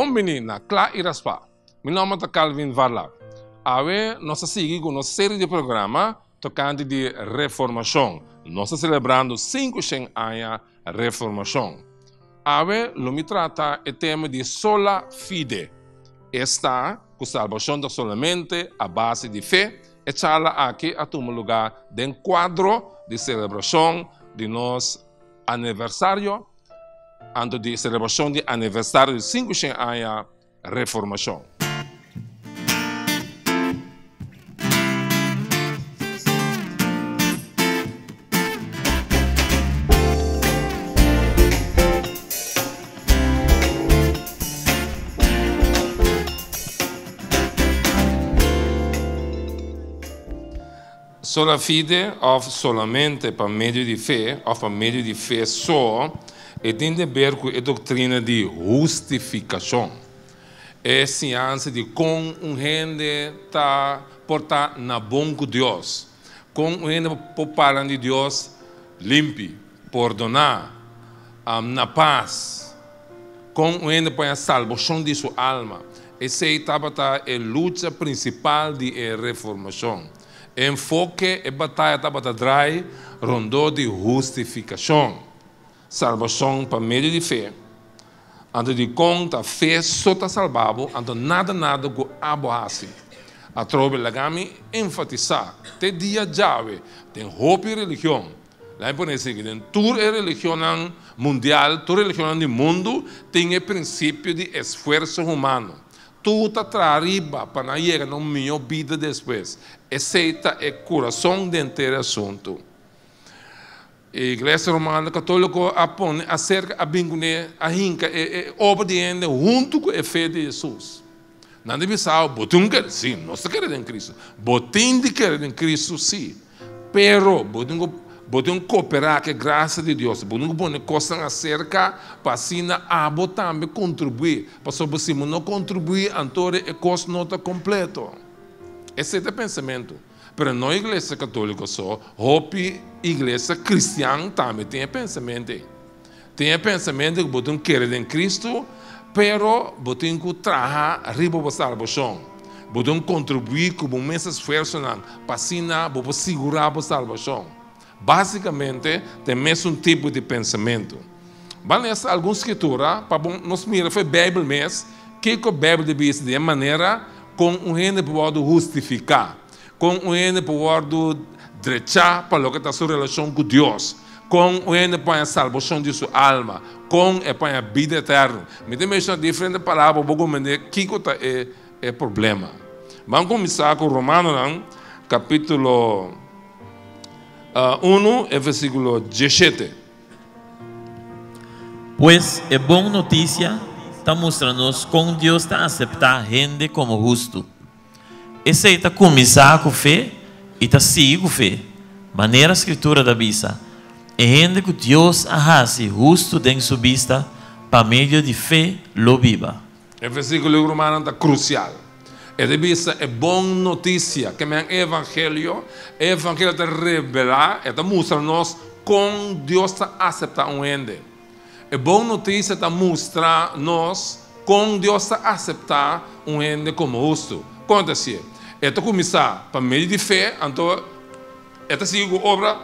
Bon bini na Kla i Raspá. Mi nòmber ta Calvin Varlack. Awe nos ta sigui ku nos seri di programa tokante di Reformashon. Nos ta selebrando 500 aña Reformashon. Awe lo mi trata e tema di sola fide, esta ku salbashon ta solamente a base di fe. E charla aki a tuma lugá den kuadro di selebrashon di nos aniversario, anto di selebrashon di aniversario di 500 aña Reformashon. Sola fide òf solamente pa medio di fe òf pa medio di fe so, e tin de ber ku e doktrina di hustifikashon, e siñansa di kon un hende ta por ta na bon ku Dios, kon un hende por para di Dios limpi, pordoná, na pas, kon un hende por haña salbashon di su alma. Esei tabata e lucha prinsipal di e Reformashon. E enfoke, e bataya tabata drai rondó di hustifikashon, salbashon pa medio di fe. Anto dikon ta fe so ta salba bo, anto nada nada ku abo hasi? Atrobe laga mi enfatisá, te dia djawe den hopi religion, Laga mi pone esaki, den tur e religionnan mundial, tur religionnan di mundu tin e prinsipio di esfuerso humano. Tur ta traha riba pa nan yega na un mihó bida despues. Esei ta e kurason di henter e asuntu. E Iglesia Romano Katóliko a pone aserka, a bin kuné, a hinka e obra di hende huntu ku e fe di Hesus. Nan ta bisa, Bo tin kere? Sí, nos ta kere den Kristu. Bo tin di kere den Kristu, sí. Pero bo tin ku bo tin ku kooperá ku e grasia di Dios. Bo tin ku pone kosnan aserka pa asina abo tambe kontribuí. Pasobra si bo no kontribuí, anto e kos no ta kompleto. Esei ta e pensamentu. Pero no Iglesia Katóliko so, hopi iglesia kristian tambe tin e pensamentu ei. Tin e pensamentu ku bo tin ku kere den Kristu, pero bo tin ku traha riba bo salbashon. Bo tin ku kontribuí ku bo mes esfuersonan pa asina bo por sigurá bo salbashon. Básikamente, ta e mesun tipo di pensamentu. Ban lesa algun skritura pa bo nos mira for e Beibel mes kiko Beibel ta bisa di e manera kon un hende por wòrdu hustifiká, kon un hende por wòrdu drechá pa loke ta su relashon ku Dios, kon un hende por haña salbashon di su alma, kon e por haña bida eterno. Mi ta menshoná diferente palabra pa bo komprendé kiko ta e problema. Ban kuminsá ku Romanonan kapítulo 1 e versíkulo 17. Pues, e bon notisia ta mustra nos kon Dios ta aseptá hende komo hustu. Esei ta kuminsá ku fe i ta sigui ku fe, manera Skritura ta bisa, E hende ku Dios a hasi hustu den su bista pa medio di fe lo biba. E versíkulo ei, rumannan, ta krusial. E ta bisa e bon notisia, ke men e evangelio. E evangelio ta revelá, e ta mustra nos kon Dios ta aseptá un hende. E bon notisia ta mustra nos kon Dios ta aseptá un hende komo hustu. Kon ta hasié? E ta kuminsá pa medio di fe, anto e ta sigui ku obra.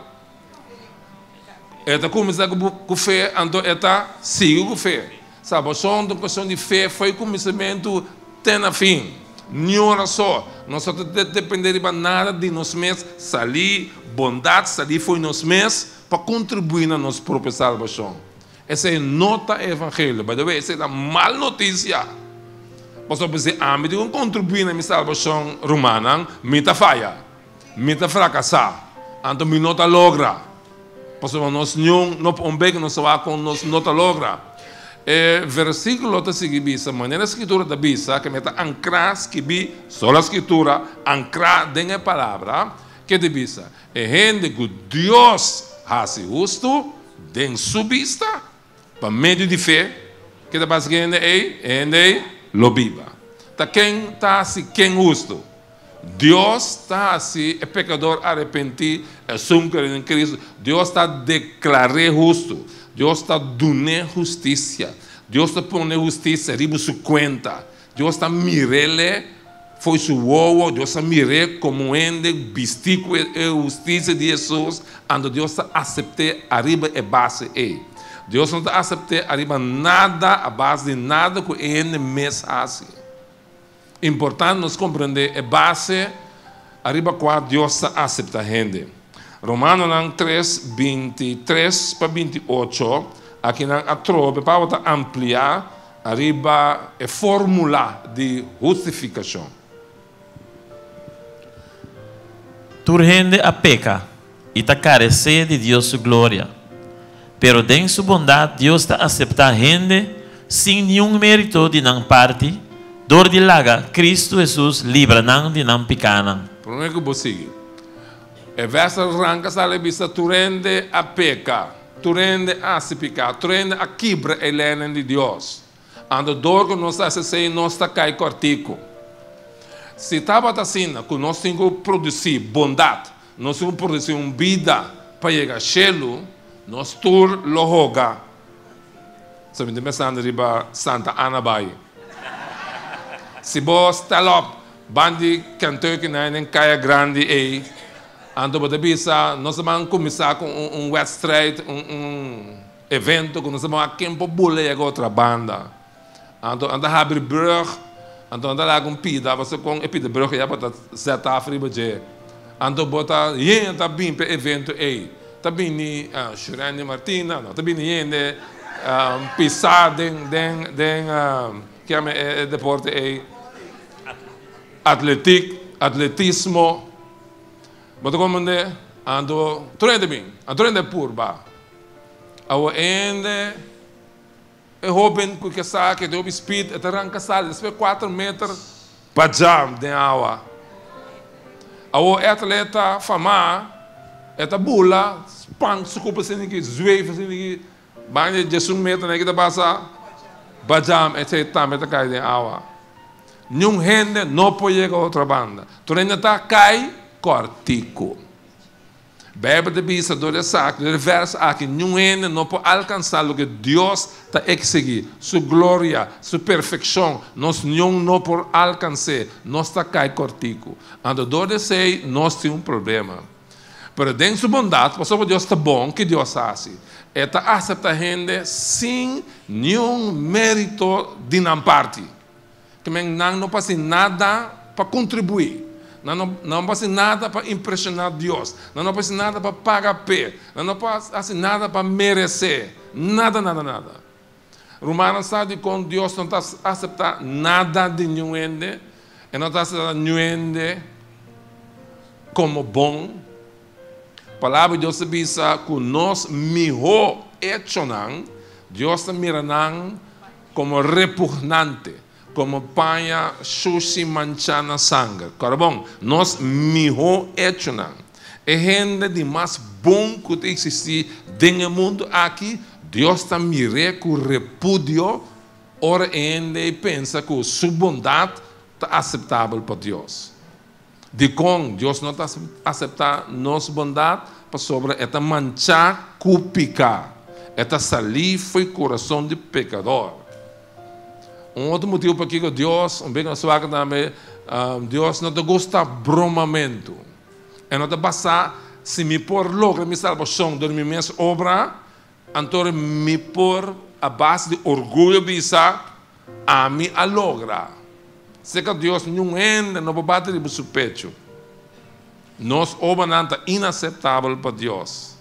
E ta kuminsá ku fe, anto e ta sigui ku fe. Salbashon ta un kuestion di fe fo'i kuminsamentu te na fin. Niun ora so nos no ta dependé riba nada di nos mes salí, bondat salí fo'i nos mes pa kontribuí na nos propio salbashon. Esei no ta e evangelio. By the way, esei ta mal notisia. Pasobra si ami tin ku kontribuí na mi salbashon, rumannan, mi ta faya. Mi ta frakasá, anto mi no ta logra. Pasobra nos niun no por un bek nos ta wak kon nos no ta logra. E versíkulo ta sigui bisa, manera Skritura ta bisa, ke mi ta ankrá skibí sola Skritura, ankrá den e Palabra, ke ta bisa, E hende ku Dios hasi hustu den su bista, Pa medio di fe, ke ta pasa ku e hende ei? E hende ei lo biba. Ta ken ta hasi ken hustu? Dios ta hasi e pekador arepentí, esun ku kere den Kristu, Dios ta deklar'é hustu. Dios ta dun'é hustisia. Dios ta pone hustisia riba su kuenta. Dios ta mir'é fo'i su wowo, Dios ta mir'é komo un hende bistí ku e hustisia di Hesus, anto Dios ta asept'é ariba e base ei. Dios no ta asept'é ariba nada, a base di nada ku e hende mes hasi. Importante nos komprendé e base ariba kua Dios ta aseptá hende. Romanonan tres, 23 pa 28, akinan atrobe Pablo ta ampliá ariba e fórmula di hustifikashon. Tur hende a peka i ta karesé di Dios su gloria. Pero den su bondat Dios ta aseptá hende sin niun mérito di nan parti dor di laga Kristu Hesus libra nan di nan pikánan. Promé ku bo sigui e vèrs a ranka sali bisa tur hende a peka, tur hende a hasi piká, tur hende a kibra e leinan di Dios. Anto dor ku nos ta hasi esei nos ta kai kòrtiku. Si tabata asina ku nos tin ku produsí bondat, nos tin ku produsí un bida pa yega shelu, nos tur lo hoga. So mi ta pensando riba Santa Ana Bai. Si bo stel op ban di Kentucky na den kaya grandi ei, anto bo ta bisa nos ta ban kuminsá ku un wedstrijd, un Evento ku nos ta wak ken por bula yega otra banda. Anto nan ta habri brug, anto nan ta laga un pida, pasobra kon e pida brug ya bo ta zet af riba dje. Anto bo ta yende ta bin pa e evento ei. Ta bini Shurendi Martina, no, ta bini yende pisa den den den kiami e deporte ei? Atletik, atletismo. Bo ta komprende? Anto tur hende bin, anto tur hende purba. Awor hende, e hoben ku ke sa ke tin hopi speed, e ta ranka sali despues kuater meter pa jump den awa. Awor e atleta famá, e ta bula, span su kurpa asina ki, zweef asina ki, banda di diesun meter nan ki ta pasa, ba jump, esei tambe ta kai den awa. Niun hende no por yega otro banda. Tur hende ta kai kòrtiku. Bijbel ta bisa dor esaki, dor e vers aki, niun hende no por alkansá loke Dios ta eksigí, su gloria, su perfekshon, nos niun no por alkans'é, nos ta kai kòrtiku. Anto dor di esei nos tin un problema. Pero den su bondat, pasobra Dios ta bon, ke Dios a hasi? E ta aseptá hende sin niun mérito di nan parti. Ke men nan no por hasi nada pa kontribuí, nan no nan no por hasi nada pa impreshoná Dios, nan no por hasi nada pa paga p'e, nan no por hasi nada pa meresé, nada nada nada. Rumannan sa dikon Dios no ta aseptá nada di niun hende? E no ta aseptá niun hende komo bon. Palabra di Dios ta bisa ku nos mihó echonan, Dios ta mira nan Komo repugnante, komo paña shushi manchá na sanger. Kòrda bon, nos mihó echonan, e hende di mas bon ku ta eksistí den e mundu aki, Dios ta mir'é ku repudio ora e hende ei pensa ku su bondat ta aseptabel pa Dios. Dikon Dios no ta aseptá nos bondat? Pasobra e ta manchá ku piká. E ta salí fo'i kurason di pekador. Un otro motibu pakiko Dios, un bek nos wak tambe, Dios no ta gusta bromamentu. E no ta basá si mi por logra mi salbashon dor di mi mes obra, anto mi por a base di orguyo bisa, Ami a logra. Serka Dios niun hende no por bati riba su pechu. Nos obranan ta inaseptabel pa Dios.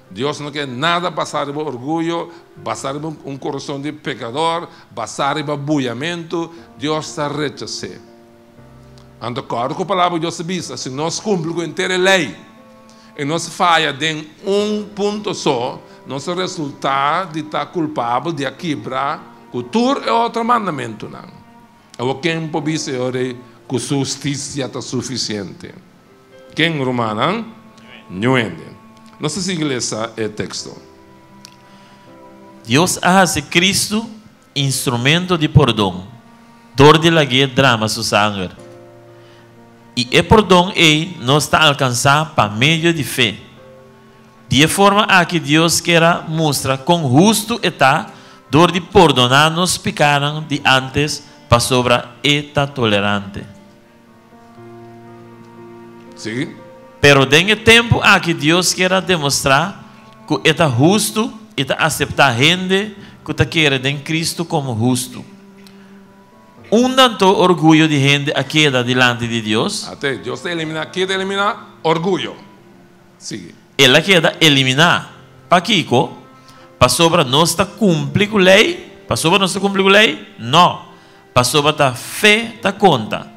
Dios no ke nada basá riba orguyo, basá riba un kurason di pekador, basá riba buyamentu. Dios ta rechas'é. Anto kòrda ku palabra di Dios ta bisa, si nos kumpli ku henter e lei i nos faya den un punto so, nos ta resultá di ta kulpabel di a kibra ku tur e otro mandamentunan. Awor ken por bisa e ora ei ku su hustisia ta sufisiente? Ken, rumannan? Niun hende. Nos ta sigui lesa e teksto. Dios a hasi Kristu Instrumento di pordon, dor di lag'é drama su sanger. I e pordon ei nos ta alkansá pa medio di fe. Di e forma aki Dios kier a mustra kon hustu e ta dor di pordoná nos pikánan di ántes pasobra e ta tolerante. Sí. Pero den e tempu aki Dios kier a demostrá ku e ta hustu i ta aseptá hende ku ta kere den Kristu komo hustu. Unda anto orguyo di hende a keda dilanti di Dios? Ate, Dios ta eliminá, keda eliminá orguyo. Sigui. El a keda eliminá. Pakiko? Pasobra nos ta kumpli ku lei? Pasobra nos ta kumpli ku lei? Nò. Pasobra ta fe ta konta.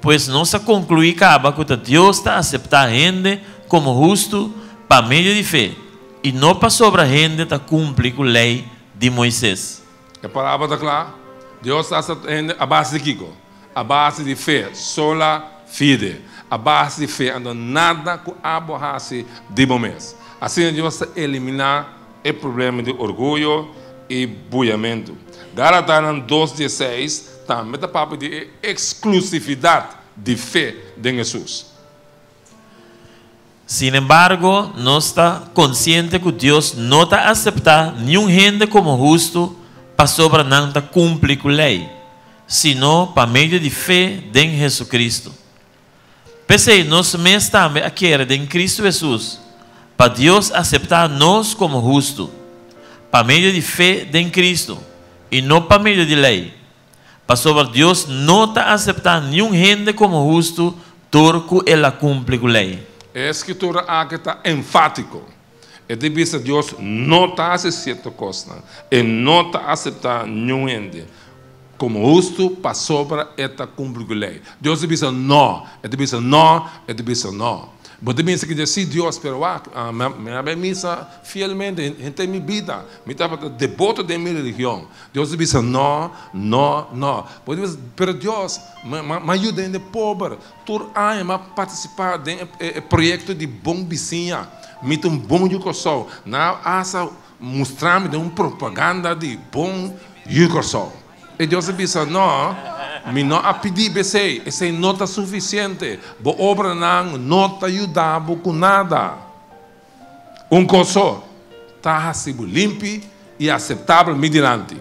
Pues nos a konkluí kaba ku ta Dios ta aseptá hende komo hustu pa medio di fe, i no pasobra hende ta kumpli ku Lei di Moises. E palabra ta kla, Dios ta aseptá hende a base di kiko? A base di fe, sola fide. A base di fe, anto nada ku abo hasi di bo mes. Asina Dios ta eliminá e problema di orguyo i buyamentu. Galatanan dos dieseis tambe ta papia di e eksklusividat di fe den Hesus. Sinembargo, nos ta konsiente ku Dios no ta aseptá niun hende komo hustu pasobra nan ta kumpli ku lei, sino pa medio di fe den Hesukristu. P'esei nos mes tambe a kere den Kristu Hesus, pa Dios aseptá nos komo hustu, pa medio di fe den Kristu, i no pa medio di lei. Pasobra Dios no ta aseptá niun hende komo hustu dor ku el a kumpli ku lei. E skritura aki ta enfátiko. E ta bisa Dios no ta hasi sierto kosnan. E no ta aseptá niun hende komo hustu pasobra e ta kumpli ku lei. Dios ta bisa nò, e ta bisa nò, e ta bisa nò. Bo ta bisa ki sí Dios, pero wak, mi a bai misa fielmente henter mi bida. Mi tabata deboto den mi religion. Dios ta bisa no, no, no. Bo ta bisa, pero Dios, mi a yuda hende pober. Tur aña mi a partisipá den e proyekto di Bon Bisiña. Mi ta un bon yu Kòrsou. Nan a hasta mustra mi den un propaganda di Bon Yu Kòrsou. I Dios a bisa, no, mi no a pidi bo esei. Esei no ta sufisiente. Bo obranan no ta yuda bo ku nada. Un kos so ta hasi bo limpi i aseptabel mi dilanti,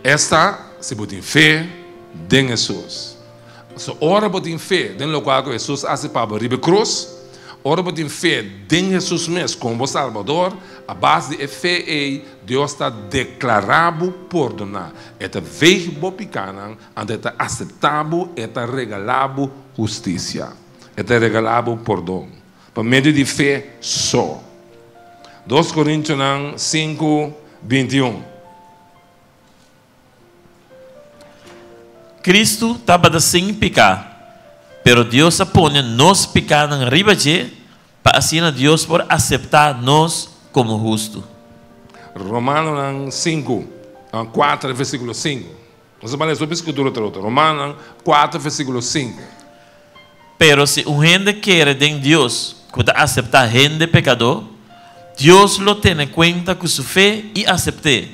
esta si bo tin fe den Hesus. So ora bo tin fe den lokual ku Hesus a hasi pa bo riba e krus, ora bo tin fe den Hesus mes komo bo Salbador, a base di e fe ei Dios ta deklará bo pordoná. E ta veeg bo pikánan, anto e ta aseptá bo, e ta regalá bo hustisia. E ta regalá bo pordon. Pa medio di fe so. Dos Korintionan sinku, 21. Kristu tabata sin piká, pero Dios a pone nos pikánan riba dje pa asina Dios por aseptá nos komo hustu. Romanonan sinku, kuater, versíkulo sinku. Nos a bai lesa hopi skritura otro otro. Romanonan kuater, versíkulo sinku. Pero si un hende kere den Dios ku ta aseptá hende pekadó, Dios lo tene kuenta ku su fe i asept'é,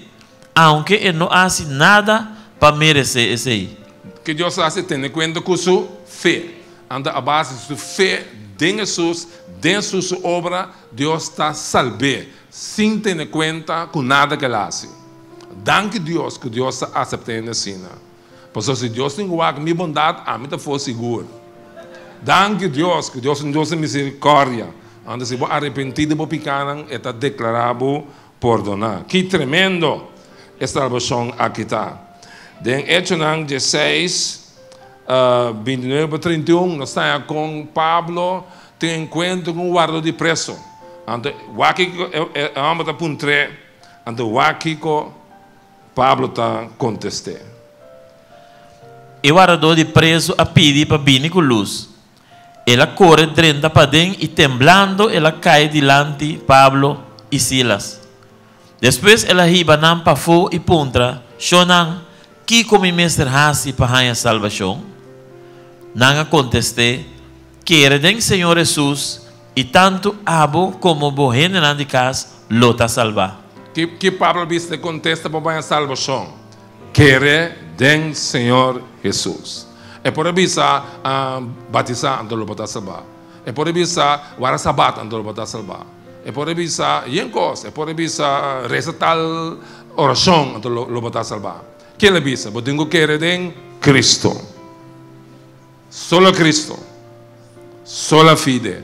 aunke e no a hasi nada pa meresé esei. Ke Dios a hasi? Tene kuenta ku su fe. Anto a base di su fe den Hesus, den su su obra, Dios ta salb'é, sin tene kuenta ku nada ku el a hasi. Danki Dios ku Dios ta asept'é hende asina. Pasobra si Dios tin ku wak mi bondat, ami ta for sigur. Danki Dios, ku Dios ta un Dios di miserikordia. Anto si bo arepentí di bo pikánan, E ta deklará bo pordoná. Ki tremendo e salbashon aki ta! Den Echonan dieseis, 29 pa 31, nos ta haña kon Pablo tin enkuentro ku un wardadó di preso. Anto wak kiko e hòmber ta puntr'é, anto wak kiko Pablo ta kontest'é. E wardadó di prezu a pidi pa bini ku lus. El a kore drenta paden i temblando el a kai dilanti Pablo i Silas. Despues el a hiba nan pafó i puntra, Shonnan, kiko mi mester hasi pa haña salbashon? Nan a kontest'é, Kere den Señor Hesus i tantu abo komo bo hendenan di kas lo ta salbá. Ki Pablo a bisa e kontesta pa baña salbashon? Kere den Señor Hesus. E por a bisa, Batisá, anto lo bo ta salbá. E por a bisa, Warda Sabat, anto lo bo ta salbá. E por a bisa yen kos. E por a bisa, Resa tal orashon, anto lo bo ta salbá. Ken el a bisa? Bo tin ku kere den Kristu. Solo Kristu. Sola fide.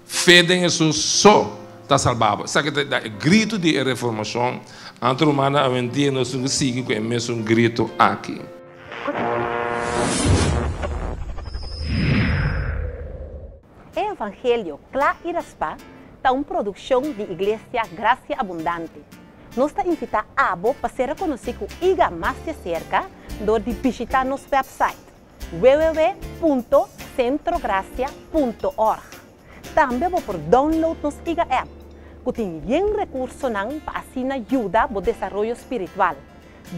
Fe den Hesus so ta salba bo. Esaki ta e gritu di e Reformashon. Anto rumannan, awendia nos tin ku sigui ku e mesun gritu aki. E Evangelio Kla i Raspá ta un produkshon di Iglesia Grasia Abundante. Nos ta invitá abo pa sera konosí ku iga mas di serka dor di bishitá nos wèpsait www.centrogracia.org. Tambe bo por download nos iga app ku tin yen rekursonan pa asina yuda bo desaroyo spiritual.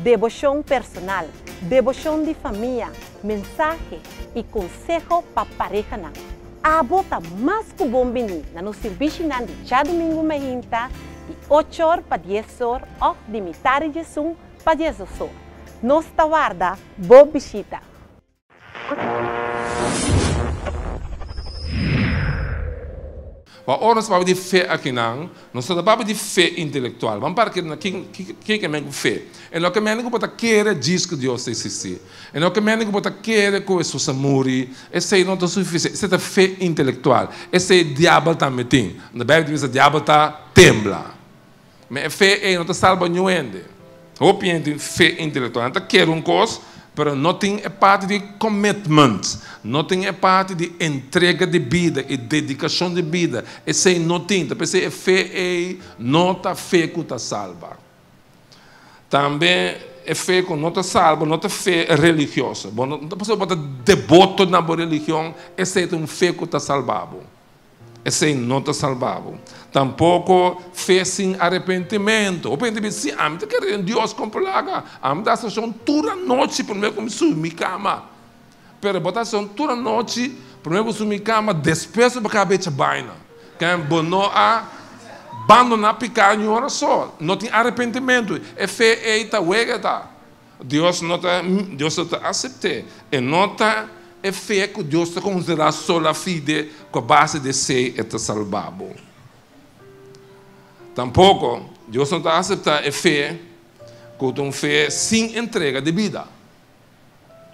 Deboshon personal, deboshon di famia, mensahe i konseho pa parehanan. Abo ta mas ku bon bini na nos sirbishinan di djadumingu mainta di ochor pa diesor òf di mitari diesun pa diesdosor. Nos ta warda bo bishita! Pa ora nos papia di fe akinan, nos no ta papia di fe intelektual. Ban para kere na kin ke ke men ku fe. E no ke men ku bo ta kere djis ku Dios ta eksistí. E no ke men ku bo ta kere ku Hesus a muri. Esei no ta sufisiente. Esei ta fe intelektual. Esei diabel tambe tin. Na Beibel ta bisa diabel ta tembla. Ma e fe ei no ta salba niun hende. Hopi hende tin fe intelektual. Nan ta kere un kos, pero no tin e parti di commitment, no tin e parti di entrega di bida i dedikashon di bida. Esei no tin. Ta p'esei e fe ei no ta fe ku ta salba. Tambe e fe ku no ta salba no ta fe religioso. Bo no ta pasobra bo ta deboto na bo religion, esei ta un fe ku ta salba bo. Esei no ta salba bo. Tampoko fe sin arepentimentu. Hopi hende bisa, Si, ami ta kere den Dios kon plaga. Ami ta hasi orashon tur anochi promé ku mi subi mi kama. Pero bo ta hasi orashon tur anochi promé ku subi mi kama, despues bo kaba echa baina. Ken bo no a bandoná piká ni ora so. No tin arepentimentu. E fe ei ta wega ta. Dios no ta Dios no ta asept'é. E no ta e fe ku Dios ta konsiderá sola fide ku a base di esei e ta salba bo. Tampoko Dios no ta aseptá e fe ku ta un fe sin entrega di bida.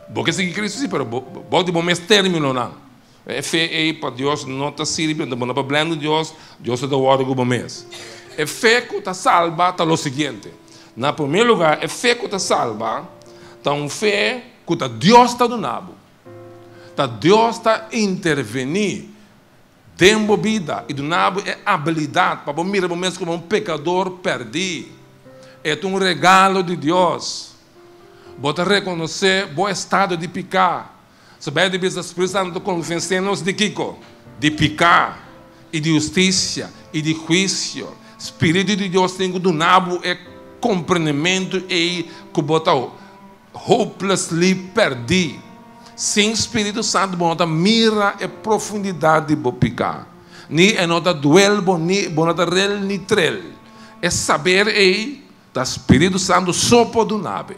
Bo ke sigui Kristu si, pero bou di bo mes términonan. E fe ei pa Dios no ta sirbi, anto bo no por blende Dios, Dios no ta wòrdu ku bo mes. E fe ku ta salba ta lo siguiente, na promé lugá e fe ku ta salba ta un fe ku ta Dios ta duna bo. Ta Dios ta intervení den bo bida i duna bo e abilidat pa bo mira bo mes komo un pekador pèrdí. E ta un regalo di Dios. Bo ta rekonosé bo estado di piká. Su Bijbel ta bisa, Spiritu Santu ta konvensé nos di kiko? Di piká, i di hustisia, i di huisio. Spiritu di Dios tin ku duna bo e komprendementu ei ku bo ta hopelessly pèrdí. Sin Spiritu Santu bo no ta mira e profundidat di bo piká, ni e no ta duel bo, ni bo no ta rel ni trel. E saber ei Ta Spiritu Santu so por duna bo.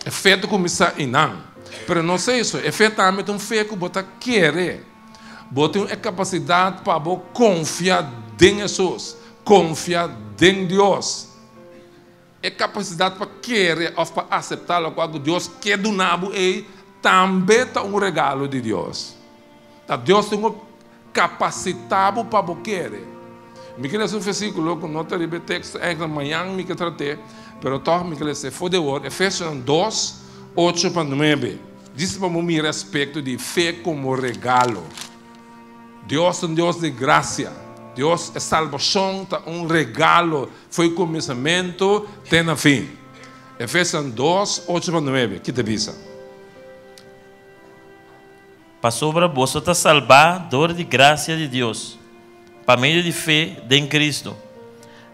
E fe ta kuminsá einan. Pero no sa eso, e fe tambe ta un fe ku bo ta kere. Bo tin e kapasidat pa bo konfia den Hesus, konfia den Dios. E kapasidat pa kere òf pa aseptá lokual ku Dios ke duna bo ei tambe ta un regalo di Dios. Ta Dios tin ku kapasitá bo pa bo kere. Mi ke lesa un versíkulo ku no ta riba e teksto, eigenlijk mañan mi ke trat'é, pero tòg mi ke lesa for di awor, Efesionan dos, ocho pa nuebe. Djis pa bo mira e aspekto di fe komo regalo. Dios ta un Dios di grasia. Dios, e salbashon ta un regalo for e kuminsamentu te na fin. Efesionan dos, ocho pa nuebe, ki ta bisa? Pasobra boso ta salbá dor di grasia di Dios, pa medio di fe den Cristo.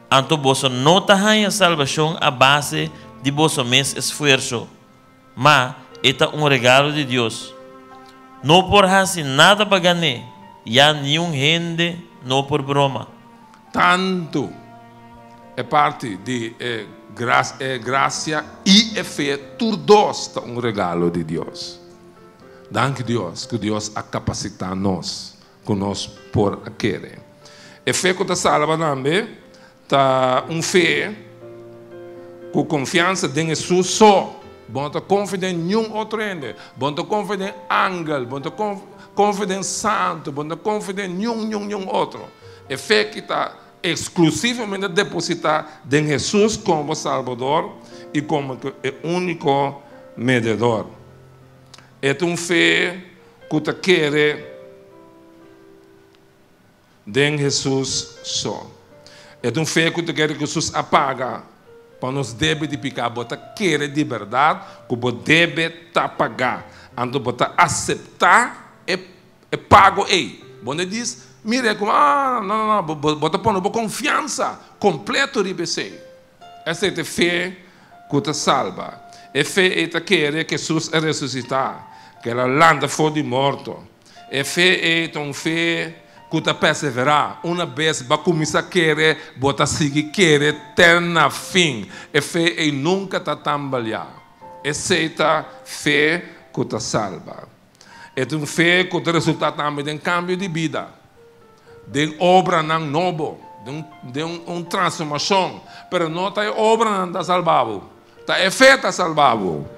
Anto boso no ta haña salbashon a base di boso mes esfuerso, ma e ta un regalo di Dios. No por hasi nada pa gan'é, ya niun hende no por broma. Tantu e parti di e grasia i e fe tur dos ta un regalo di Dios. Danki Dios ku Dios a kapasitá nos ku nos por a kere. E fe ku ta salba tambe ta un fe. Ku konfiansa den Hesus so. Bo no ta konfia den niun otro hende. Bo no ta konfia den angel. Bo no ta konfia den santu. Bo no ta konfia den niun, niun, niun otro. E fe ki ta eksklusivamente depositá den Hesus komo bo Salbador i komo e úniko Mediador. E ta un fe ku ta kere Den Hesus so. E ta un fe ku ta kere ku Hesus a paga pa nos debe di piká. Bo ta kere di bèrdat ku bo debe ta pagá. Anto bo ta aseptá e e pago ei. Bo no dis, mira e kuma, ah, no, no, no. Bo ta pone bo konfiansa kompleto riba esei. Esei ta e fe ku ta salba. E fe ei ta kere ku Hesus a resusitá, ku el a lanta for di morto. E fe ei ta un fe ku ta perseverá. Una bes bo a kuminsá kere, bo ta sigui kere te na fin. E fe ei nunka ta tambaleá. Esei ta fe ku ta salba. E ta un fe ku ta resultá tambe den kambio di bida, den obranan nobo, den un transformashon. Pero no ta e obranan ta salba bo, ta e fe ta salba bo.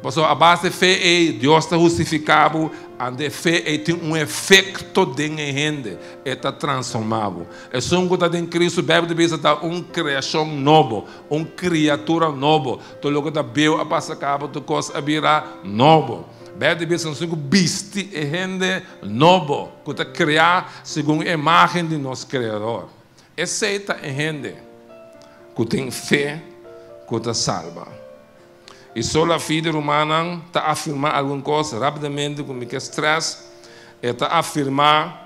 Pasobra a base di fe ei Dios ta hustifiká bo, anto e fe ei tin un efekto den e hende, e ta transformá bo. Esun ku ta den Kristu, Beibel ta bisa, ta un kreashon nobo, un kriatura nobo. Tur loke ta bieu a pasa kaba, tur kos a bira nobo. Beibel ta bisa nos tin ku bisti e hende nobo ku ta kreá segun e imágen di nos Kreador. Esei ta e hende ku tin fe ku ta salba. I sola fide, rumannan, ta afirmá algun kos rápidamente ku mi ke strès. E ta afirmá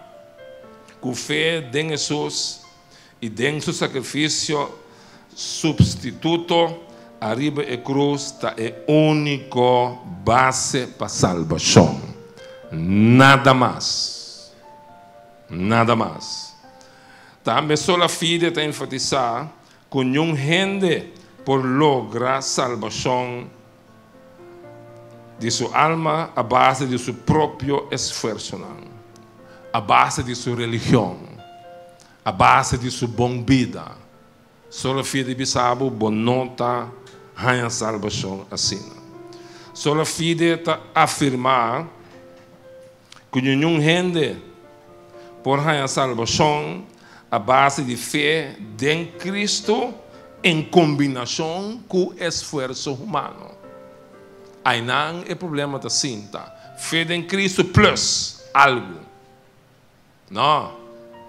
ku fe den Hesus i den su sakrifisio supstituto ariba e krus ta e úniko base pa salbashon. Nada mas. Nada mas. Tambe sola fide ta enfatisá ku niun hende por logra salbashon di su alma a base di su propio esfuersonan, a base di su religion, a base di su bon bida. Solo fia di bisa bo, bo no ta haña salbashon asina. Solo fide ta afirmá ku niun hende por haña salbashon a base di fe den Kristu en kombinashon ku esfuerso humano. Einan e problema ta sinta. Fe den Kristu plus algu. No,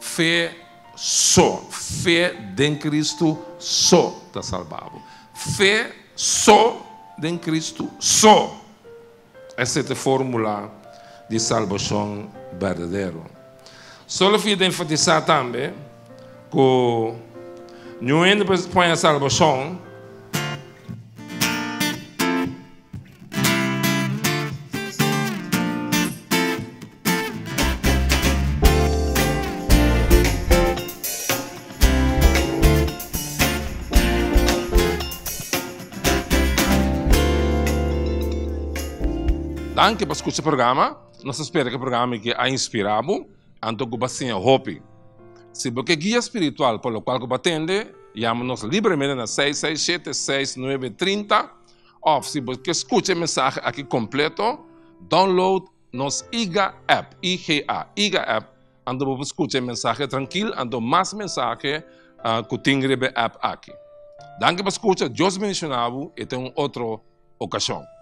fe so, fe den Kristu so ta salba bo. Fe so den Kristu so. Esei ta e fórmula di salbashon berdadero. Solo fia ta enfatisá tambe ku niun hende por haña salbashon. Danki pa skucha e programa. Nos ta spera ku e programa aki a inspirá bo, anto ku bo a siña hopi. Si bo ke guia spiritual pa lokual ku bo a tende, yama nos libremente na seis seis shete seis nuebe trinta òf si bo ke skucha e mensahe aki kompleto, download nos IGA app, IGA, IGA app, anto bo por skucha e mensahe trankil, anto mas mensahe ku tin riba e app aki. Danki pa skucha, Dios bendishona bo i te un otro okashon.